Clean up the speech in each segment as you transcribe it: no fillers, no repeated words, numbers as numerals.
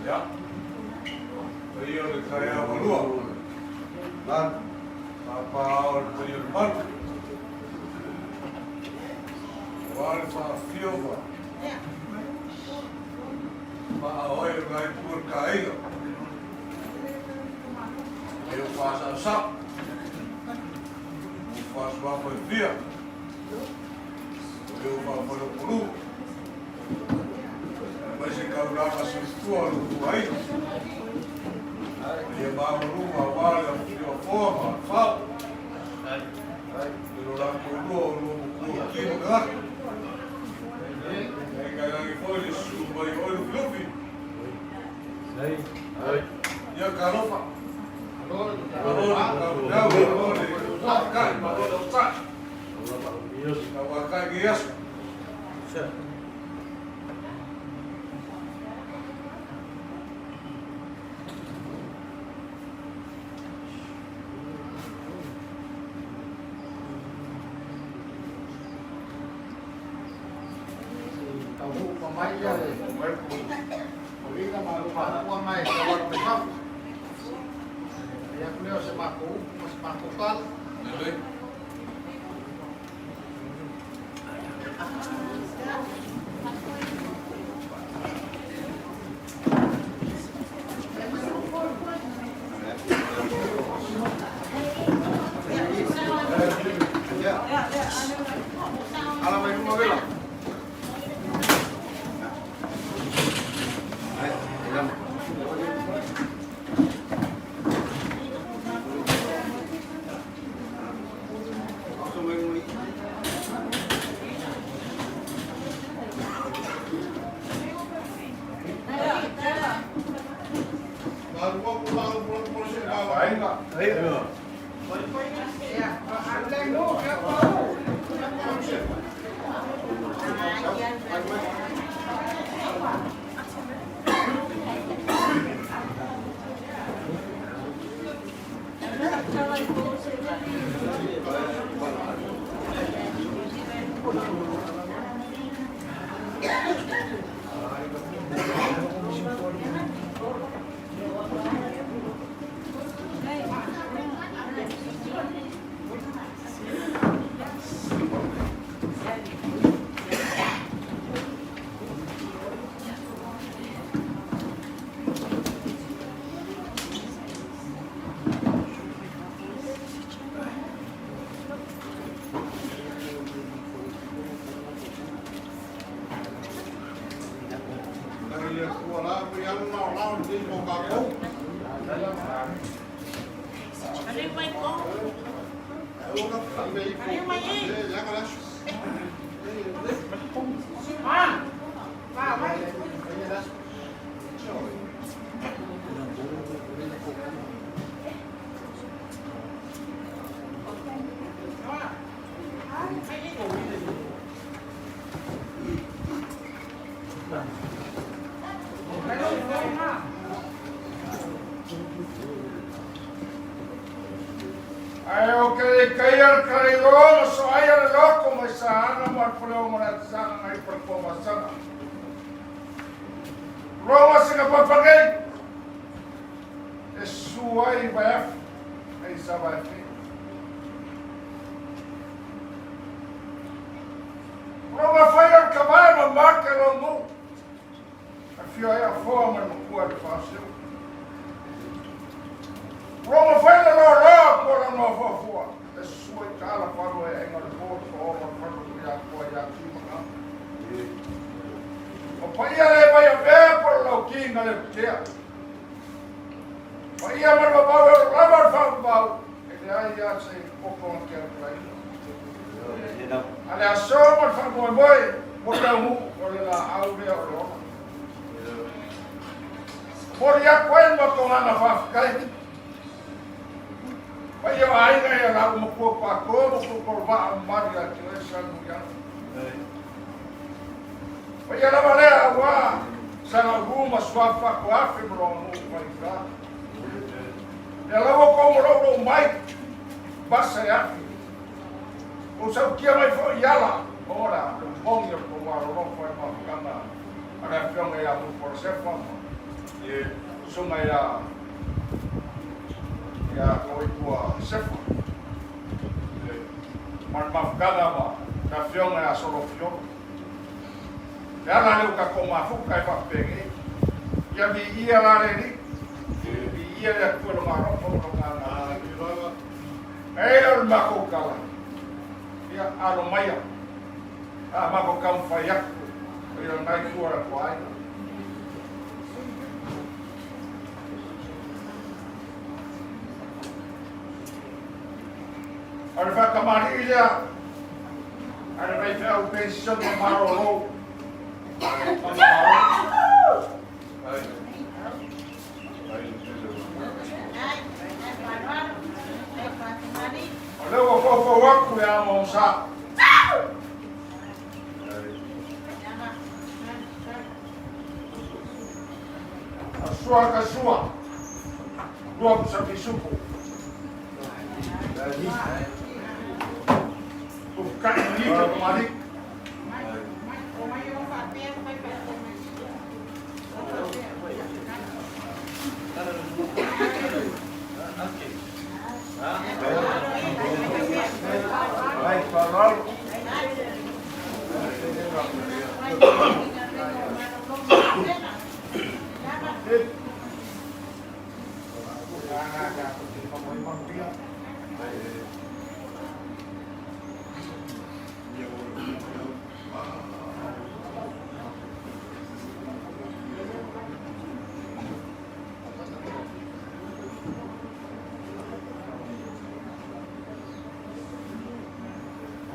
Ia, paia o le taeao malua, papa o le paia o le malu, aua le faafio ma faaoe o nai pua le kaiga, e o faasaosao, o faasuafa e fia, o e o faafalepulu, Aemaise taulaga soifua o lou tuuaiga. Ia maualuga aua le afifio a Foa ma Alafao. I lo latou lua o lua matua o tino tagata. E tainane foi le susu mai o oe Lufilufi. Ia talofa. Malo le taupeau, malo le tautai, malo le onosai. Tauatai i aso. Ala mai luma vela. Ae o ke ikaia le kalailoa ma soaia le loko mai Saana ma le fale o Malatisanga ngai Falekoa Masaga. Roma singa papa nei e su ai vaeafu ai sa vaefe. Roma fai al kavae ma make lo mu. Afio ai a foa ma le makua le faaseu. Roma fai le loaloa po la noa fuafua. E sua i tala falu e ainga le po le fao ma le falu i a koa i a tima. O paia le vai a mea po le lau kinga le tea. Paia ma le vavau e o lava le whaumau. E le ai a se popo ke au lai. A le aso ma le whaamoemoe. Ua taunuu o le laau lea o le ola. Momoli atu ai le matou agaga faafetai. Paia o aiga ia la ua matua patoa ma totolovaa mamalu ia te oe Salemuliaga. Paia lava lea aua Sagaulu ma Suafa Faatoafe ma Loaganuu Faiga. Lea lava tou ma louloua mai vasa e afi. Ua sautia mai foi i ala ola le moni o le tou alolofa i mafutaga a le Afioga ia Mulipola Sefa ma Susuga ia ia Tauaitua Sefa ma le mafutaga ma le Afioga ia Solofiolo. Le ala lea ua tatou mafuta ai faapenei. Ia viia la le Alii, viia le Atua i Lona alofa ma Lona agalelei. E o le matou tala, ia, alo maia, a matou taumafai atu, o ia lena itu o le atuaiga. O le faatamalii lea a le faifeau penisione malolo ma malo. O lea ua foufou atu le amo sa. A sua ka sua. Lua pusa pisupu. Ufukai ni ka kamari.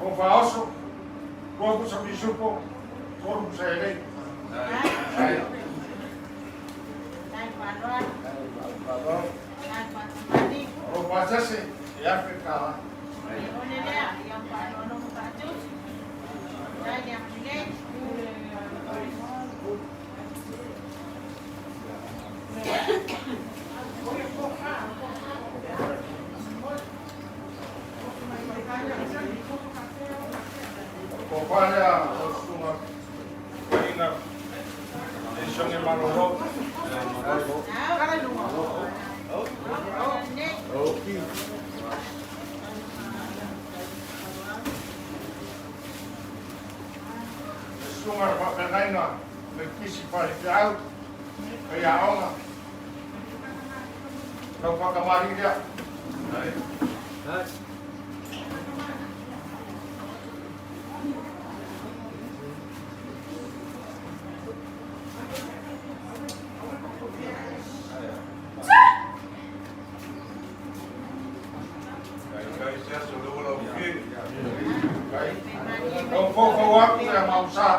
O Faaoso, lua pusa pisupo, tolu pusa elei. O Faatasi, e $1,000. O Falea, o Susuga Paina, Penisione Malolo. Le Susuga le Faafeagaiga, le Kisi Faifeau, Faiaoga, lau faatamalii lea. Lau foufou atu ia Mausa.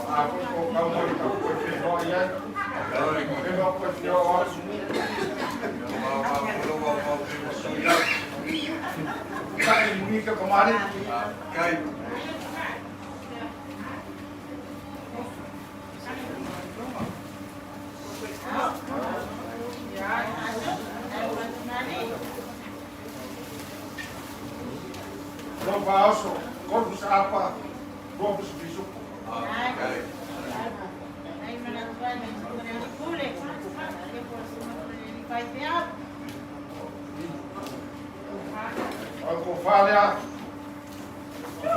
A foi ko kau mai ka koe whenua i ai. Whenua koe whio atu. Kai muni ka kamari. Lau Faaoso, tolu pusa apa, lua pusa pisupo. O le tofa lea,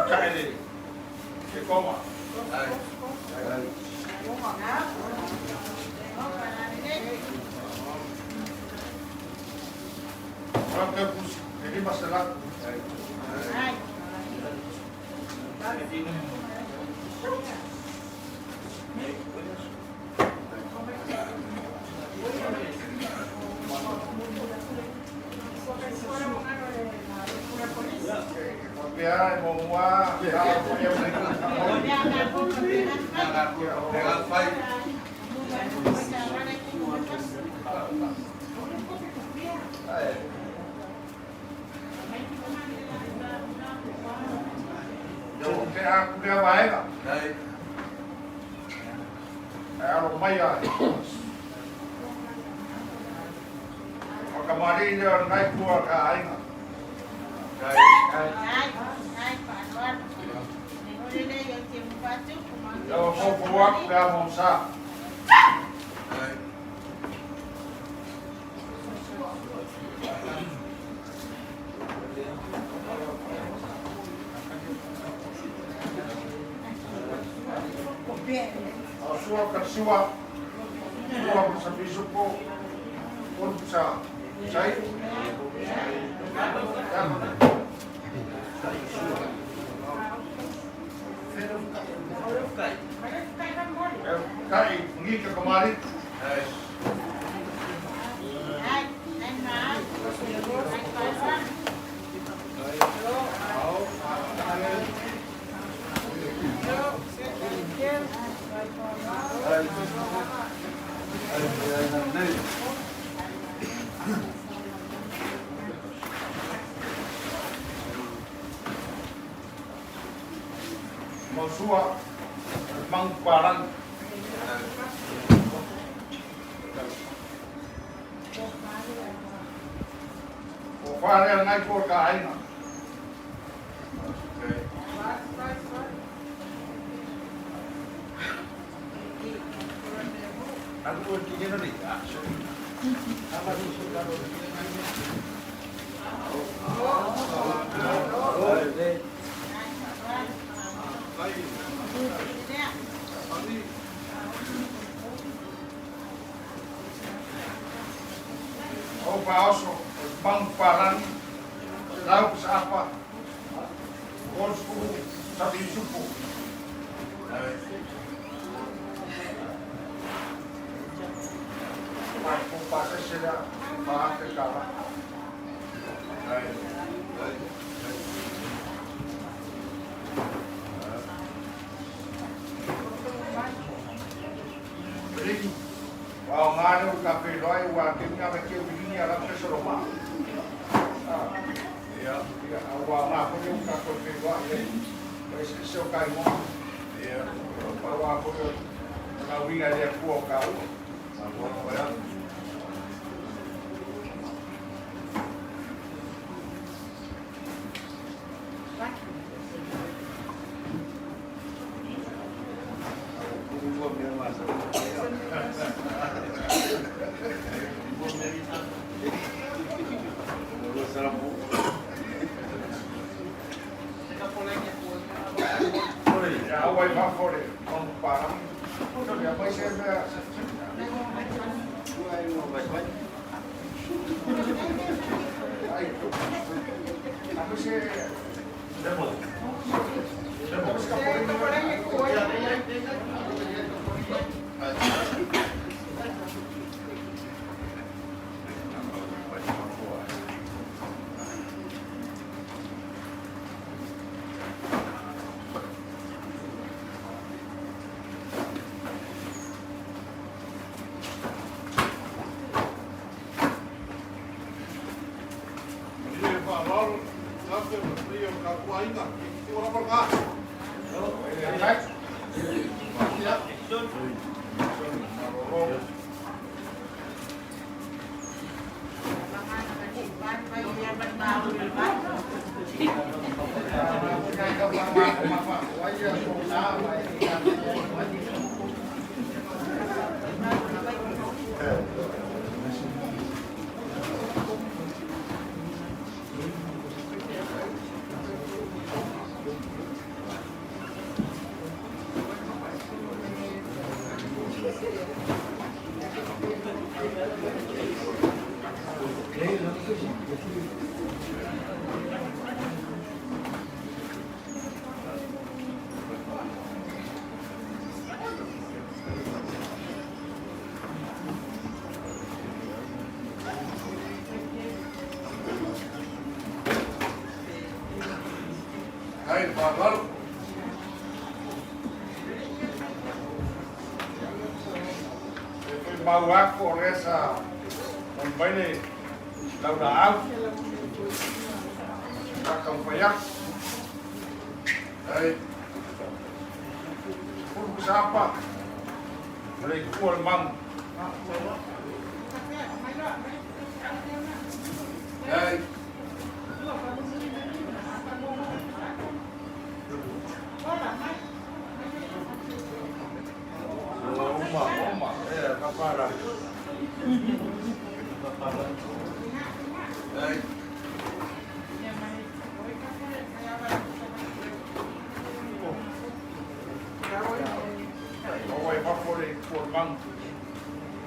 kai le ke koma. O ke pusi, e 500. Faapea e muamua Te aku lea vaega. Ae alo mai ai. O ka malii lea o lenai pua ka aiga. Ia ua foufou atu pe a mosa. O sua ka sua, sua ma sa bisupo, un sa sai. Kai ngi ka kamari. Mo sua mang palan. O whare ngai ko ka aina. O paoso, o mang palan, lau sa apa, o sa bisupo. Mai ko pasa sila, maate kala. Ring, wao ngā o ka whenua ua te mea me te urini a rapa soro mā. Ia, ia, a ua ngā kore o ka koe whenua, ia, o ese se o kai moa. Ia, o wā kore o ngā winga lea kua o ka ua. Ia, au ai whafore, o parang. Ia, mai se mea. Ai, a se Ai le faaaloalo. E foi mau aku o lea sa mai le laulaau. Sa taumafai atu. Ai. Fulu sapa ma le itu o le magu. Ai. Uma, uma, e kapara. Ai. O ai fafo le itu o le magu.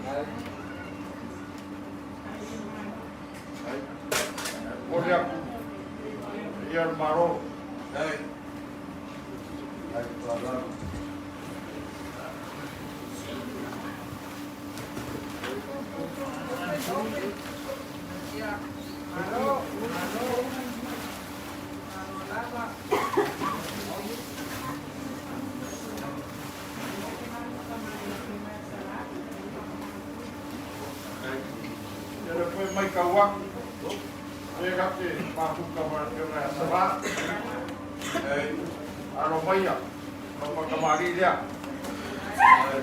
Ai. O le aku ia le Malo. Ai. Ai le faaaloalo. Ia le foi mai kau aku. E ka te mafuka ma le afioga ia Salā. Ai. Alo maia, lau faakamālii lea. Ai.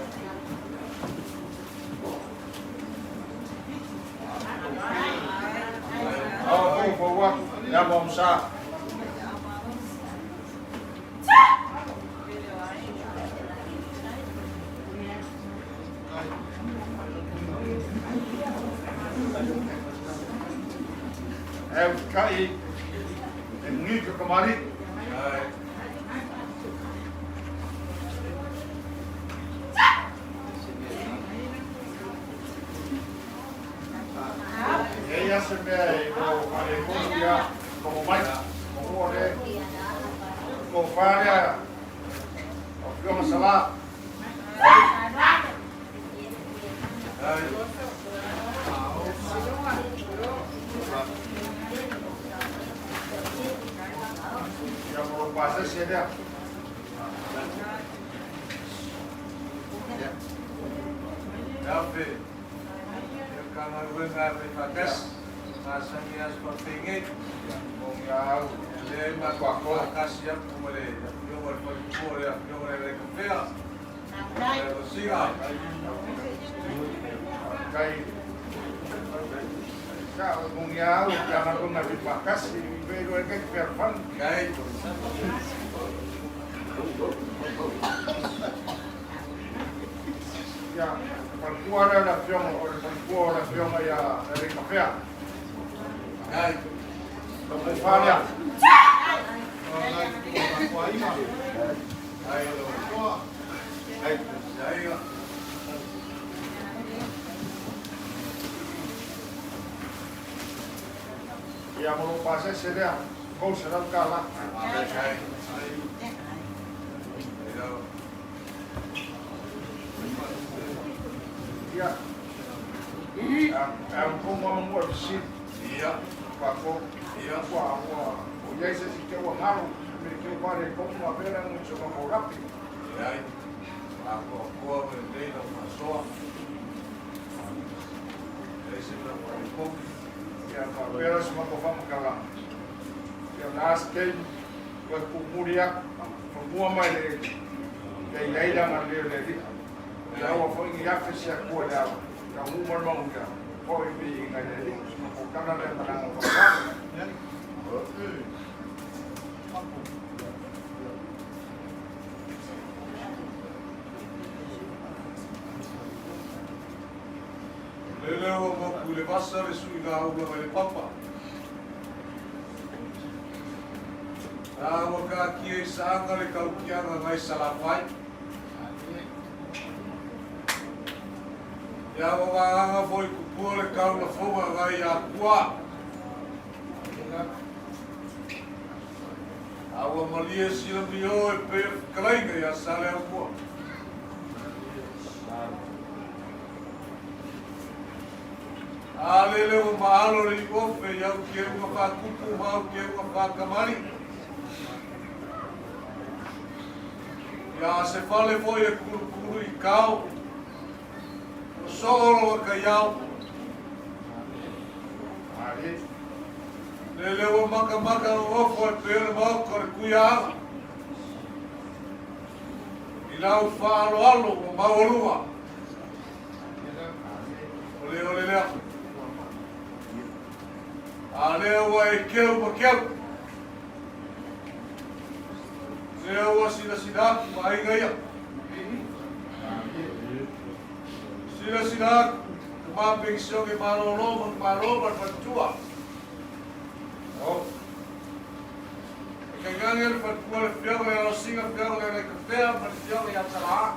Ao foufou atu le amo amasā. Ae utikai e mugī ke kamālii. Ai. E i ai a se mea e o faaletonu ia togo mai o le tofa lea o Afioga Salā. Ai. Ia mo lou pasese lea. Afe. Ia ka galuega e faatasi. Masani aso faafeagei. Mogia au. Le matou faatasi atu ma le afioga i le faletua, le afioga i le Kafea. Le Rosiga. Kai sa mogia au ke ana kona fi faatasi i ve lo ke fealofani. Kai. Ia faletua lea le afioga o le faletua o le afioga ia le Kafea. Kai. Lau tofa lea. Ai lo. Ai. Ai. Ia mo lou pasese lea, $300. Kai. Ai lo. Ia a komo mo e fesili. Ia. Fako. Ia. Ua o iai se si te ua galo me ke pare komo ma pera mo se ma rapi. Ai. A koa ma le lei lau faasoa. Leai se mea faaletonu. Ia ma pera se ma ko fama. Ia last game ua kumuri aku fa mai le le iai la le le li. Ia ua foi ngi afe sia kua le au. Ka mu ma ma ia. Foi bi ngai le li. O kana le mana ngo fa. Lele ua moku i le vasa le suiga aula mai le papa. A ua kaatia i saaga le kautiaga nai Salafai. Ia ua vagaga foi kupua le kaulafoga nai Akua. A ua malie silamio e pei o fetalaiga ia Saleaumua. A lele ua maalo le iuofe i au keuga faatupu ma au keuga faakamali'i. Ia se fale foi e kulukulu i kao, o soo lo kaiao. Le le ua makamaka o ofo e pea le maoko le kuiaaga. I lau faaaloalo ua maualuga. O le ole lea. A lea ua e keu ma keu. Lea ua silasila atu ma aiga ia. Silasila atu ka mapenisione malōlō ma le malo ma le faletua. E tainane le faletua le Afioga ia Losiga, Afioga ia Laikafea ma le Afioga ia Talaa.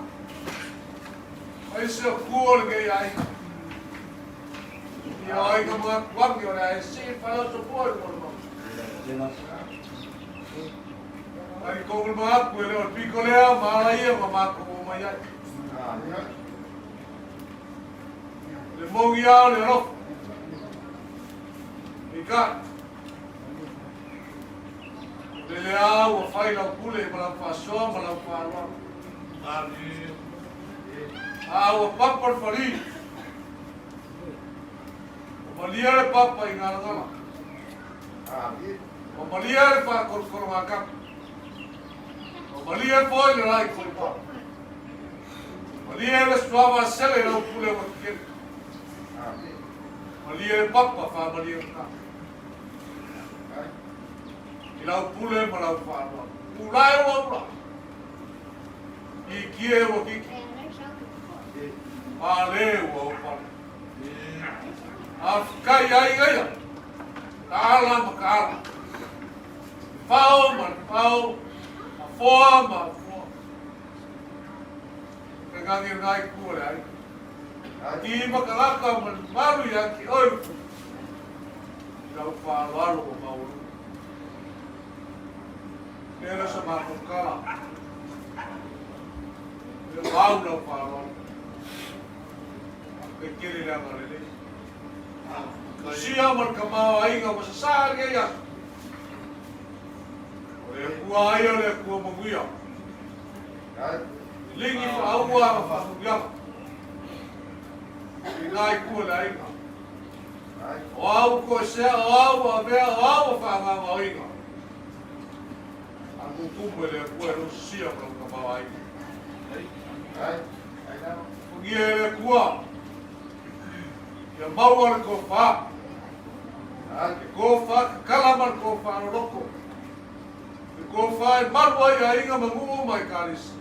Aemaise o tua o lenei aiga. Ia aiga ma atuagi o le a e sii faleoso fua i luga o le mauna. Ai kou ma aku e le o le piko lea ma ala ia ma matou o mai ai. Le moni a o le alofa. Peitai, le lea ua fai lau pule ma lau faasoa ma lau faaaloalo. A ua papa le fali. Ua malie le papa i galagala. Ua malie le faakolokologatama. Ua malie foi le lai koipa. Malie le suava sele i lau pule ua kekele. Malie le papa faamalie uta. I lau pule ma lau faaaloalo. Ulae ua ula. Kikie ua kiki. Pale ua opale. Faafetai aiga ia. Ka ala ma ka ala. Fao ma le fao. Afoa ma afoa. Tainane lena itu o le aiga. Ki makalaka ma le malu ia te oe upu. I lau faaaloalo ua maualuga. Lea sa matou kala. Le ua au lau faaaloalo. Faafetai tele le agalelei. Tusia ma le tamaoaiga ua sasaa lenei aso. O le Atua ai o le Atua manuia. Ligi faaua ma faamuliaga. I ngā itu o le aiga. O au koesea, o au avea, o au whaanganga oiga. A kukumu e le Atua e lou sia ma lou tamaoaiga. Fungia e le Atua. Ia maua le tofa. Le tofa kakala ma le tofa loloko. Le tofa e malu ai aiga ma nuu ma ekalesia.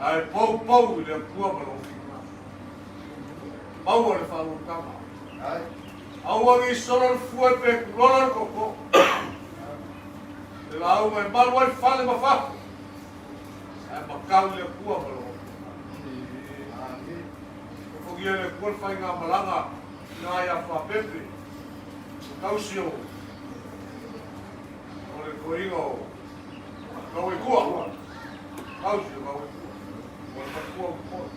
Ae poupou i le Atua ma lou finagalo. Maua le faautaga. Aua ne i solo le fue pe tulola le tootoo. Le lauga e malu ai fale ma fafo. Ae matau i le Atua ma lou finagalo. Tofogia e le Atua le faigamalaga i na ia Faapepe, le tausi o o le toeaina o Gauekua. Tausi o Gauekua. O le matua o Moe.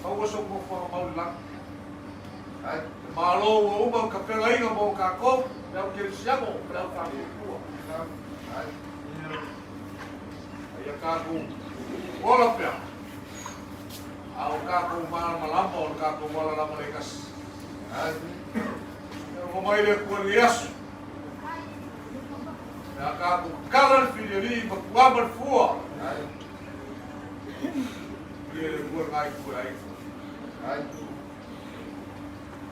Maua so nofoaga mau i lagi. Le Malo ua uma ka pegaiga mo kākou, le au kerisiano, le au whākukua. Ai a kākou ola pea. A o kākou malamalama o le kākou ala lama le kasi. E rongo mai le Atua i lenei aso. E a kākou kala le filialii ma tuama le fua. Ia le Atua ngā itu e ai.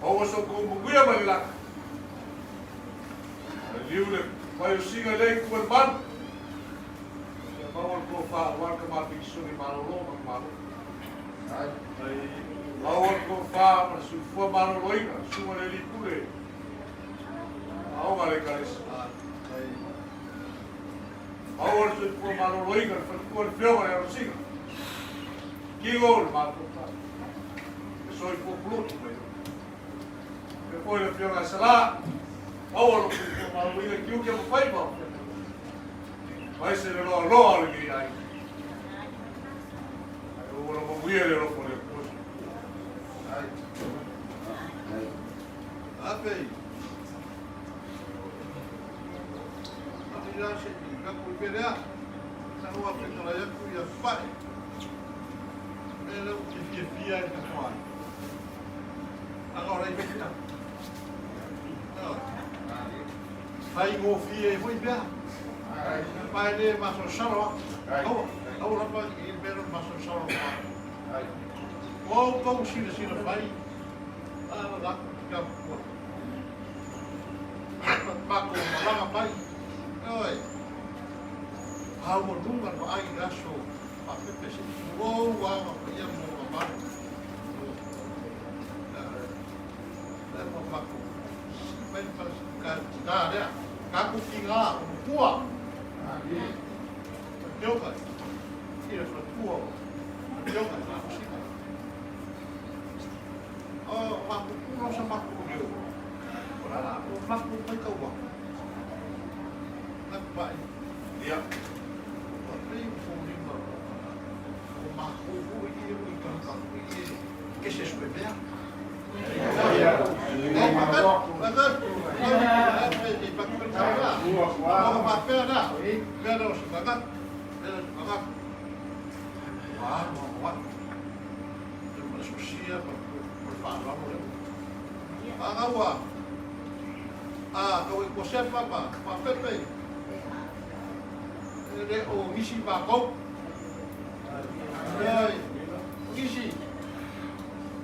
Maua so kou manuia mai le lagi. Le liu le vaiosiga lea i tua le malu. Ia maua le tofa aua le tamapitisone malolo ma le malo. Maua le tofa ma le soifua maloloina, susuga le alii pule, aoga le ekalesia. Maua le soifua maloloina, le faletua le fioga le alosiga. Kilo le mafaufau. Le soifua pulutu mai. E foi le fioga e sala. Maua lo soifua maloloina tiute ma faiva. Mai se le loa loa o lenei aiga. Ai ua lo manuia le alofa o le Atua. Ape. Ape la se ka ku pe lea. Sa ou fetalai atu ia fae. Mea lea ou te fiafia ai na toa ai. Aga o lei mea. Faigofie ai foi mea. Ma e le masalosalo lava. Aua, aua lava i le mea lea o le masalosalo lava. Ua outou silasila mai, a la ka ua matou malaga mai, ioe, aualuga le vaai i le aso faapepe se i tulou lava paia ma mamalu. Lea ua matou mai le tina lea, tatou tiga o matua. Afioga i le faletua o Afioga i Faamasina. O matou pula o sa matou leo, o la la o matou mai taua. Na vaai. Ia. Ua pei o foliga o matou foi ia i tagata foi ia e se sue mea.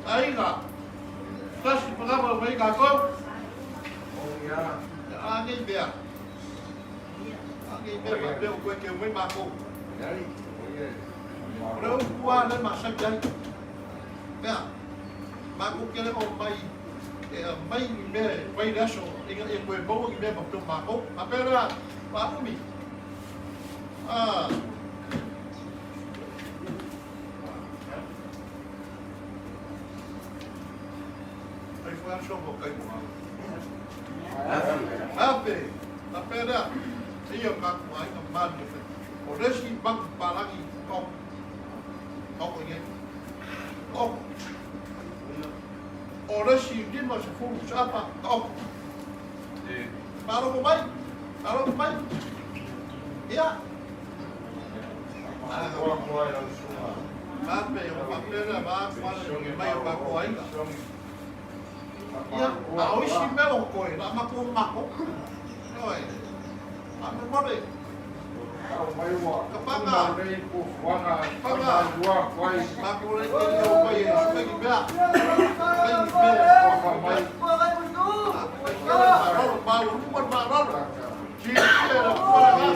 Aiga, tasi manava mai kākou. A nei mea. A nei mea faapea ua toe keu mai mākou. O le upu lava lea e masani ai. Mea, matou te le o mai e aumai ni mea e fai le aso ina ia toe maua ni mea ma pea o mākou. Faapea la, Maumi. Ah. Ai foi aso mo kai mo Ape, ape lea. Ia ka ku ai ka mani fe. O le si bang palagi ko. Ko ko ye. Ko. O le si lima se fulu sapa ko. Malo mai. Malo mai. Ia. Ape, o papele ma pale mai o ka koaiga. Ia, a o isi mea o koe, la mako mako. Oi. A me mare. Ka panga. Panga. Mako le te o mai e sui ki mea. Kai ki mea. Roro, ma ulu ma roro. Ki ki la kua la.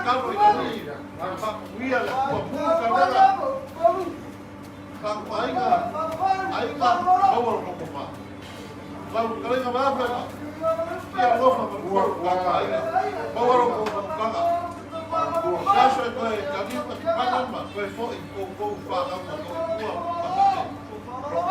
Kalo i le Whakapuia le kua pū ka mea. Ka aiga, aiga, maua lo koko mā. Lau kalenga mā whena. Ia lofa ma kua ka aiga. Maua lo koko kanga. Kaso e koe ka niu ka te panama, koe fo'i kou kou whānau ma kou kua ma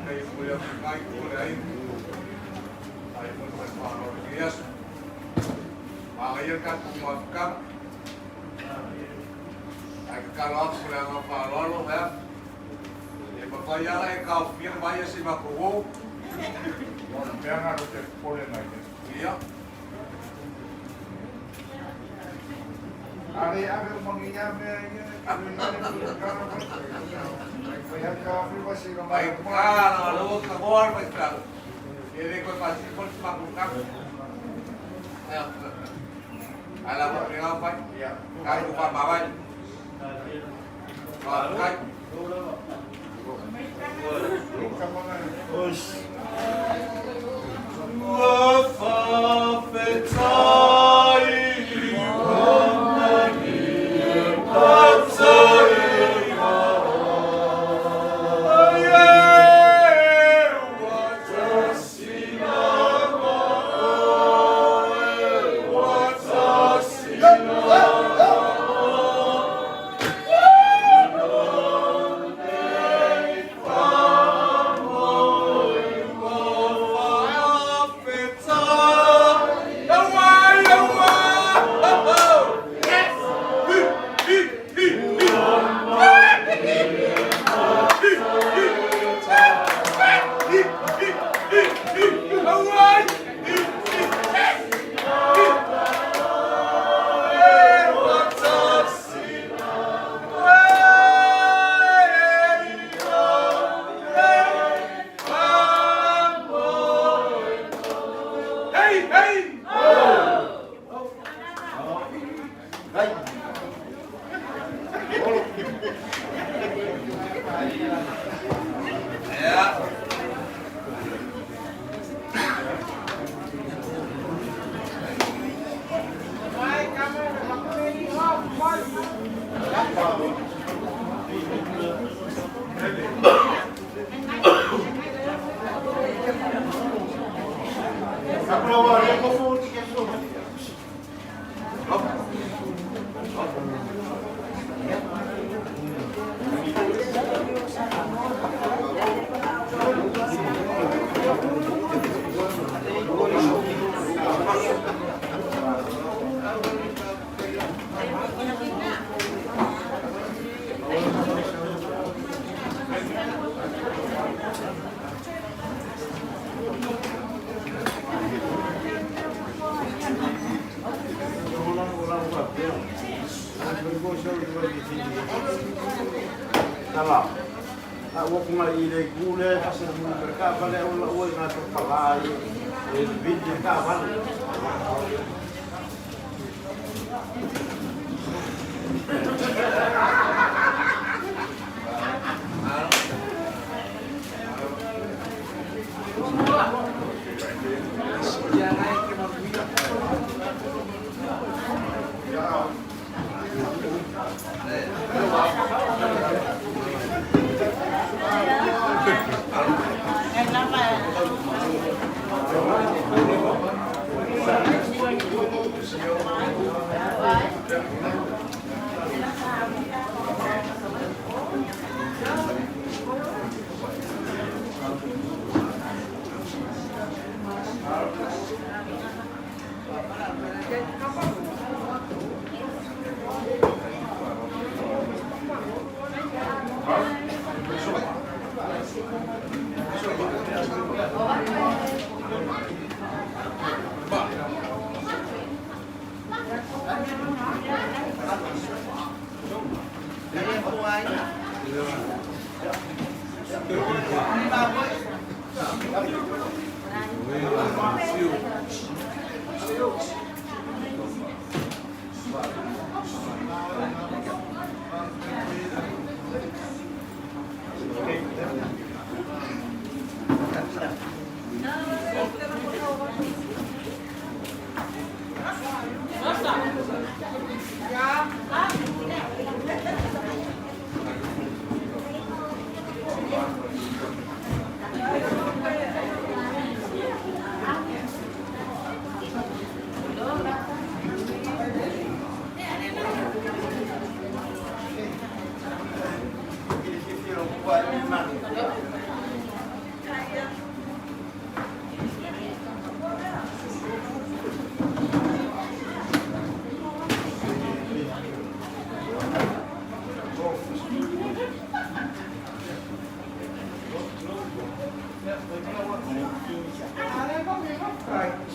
Faafetai e momoli atu i lena itu o le aiga. Faafetai foi ma le faaaloalo i lenei aso. Manaia le tatou mafutaga. Ae tatalo atu ma le agaga faaaloalo, ea, e mafai lava ona e taofia le vai ae se i matou o. O le mea lena ou te popolega ai. Ia. A le ave uma nei lava mea ia, Faigata leaga o lea ua tanoa le faifeau, e le toe faasili foi se matou tala. Ae o le a faapena ona fai. Tatou faamavae. Faafetai. Ua faafetai Hey, hey! Yeah. Ia.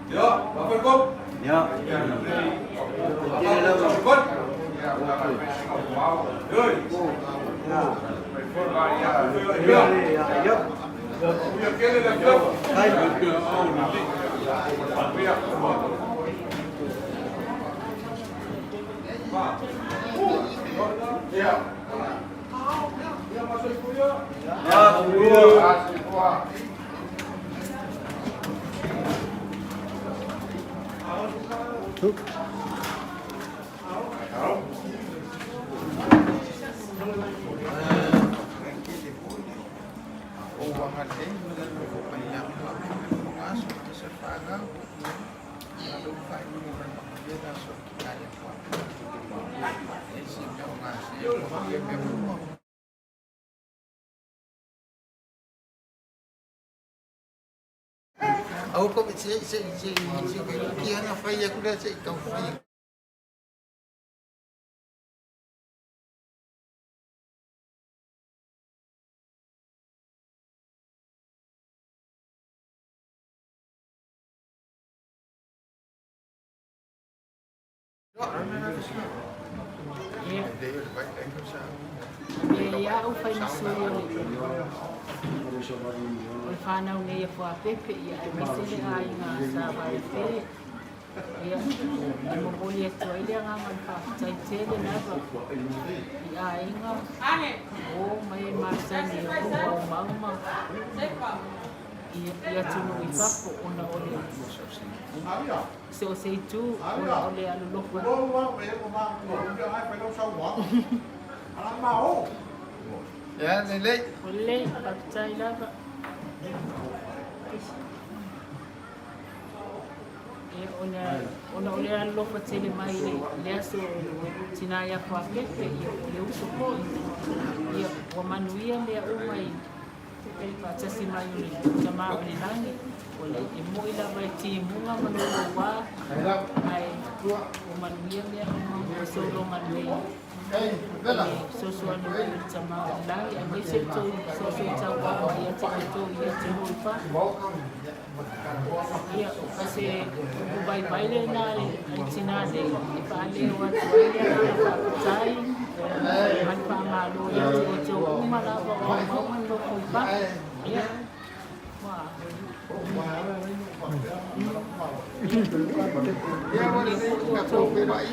Ia, Papaiko. Ia. Papaiko. Oi. Ia. Ia. Ia kele le fia. Ai. Ia. Ia masoifua. Ia. Soifua. Au ko se se se se ki ana fai aku le se tau fai. E ia au fai masuri o le whanau nei e fuapepe ia e mese le aiga sa vai fe. Ia, e momoli atu ai le agaga o le faafetai tele lava i aiga o mai e masani e o mauma i atunuu i fafo ona o le se o se itu ona o le alolofa. Ia lelei. O lelei, faafetai lava. Ia, ona o le alolofa tele mai le le aso tinā ia fuapepe, ia o le uso foi. Ia, ua manuia mea uma i faatasi mai o le tamā o le lagi. O le e mo'i lava e timuga ma loulouā, ae ua manuia mea uma ua sologa lelei. Fesoasoani mai o le tamā o le lagi, aemaise le tou fesoasoa tauā mai ia te outou i atunuu i fafo. Ia, o se upu vaivai lenā a le tinā nei e faaleo atu ai le agaga faafetai ma le faamālō ia te outou uma lava o aumauga nofo i fafo. Ia, ua. Ia ua lelei ka tou feiloai.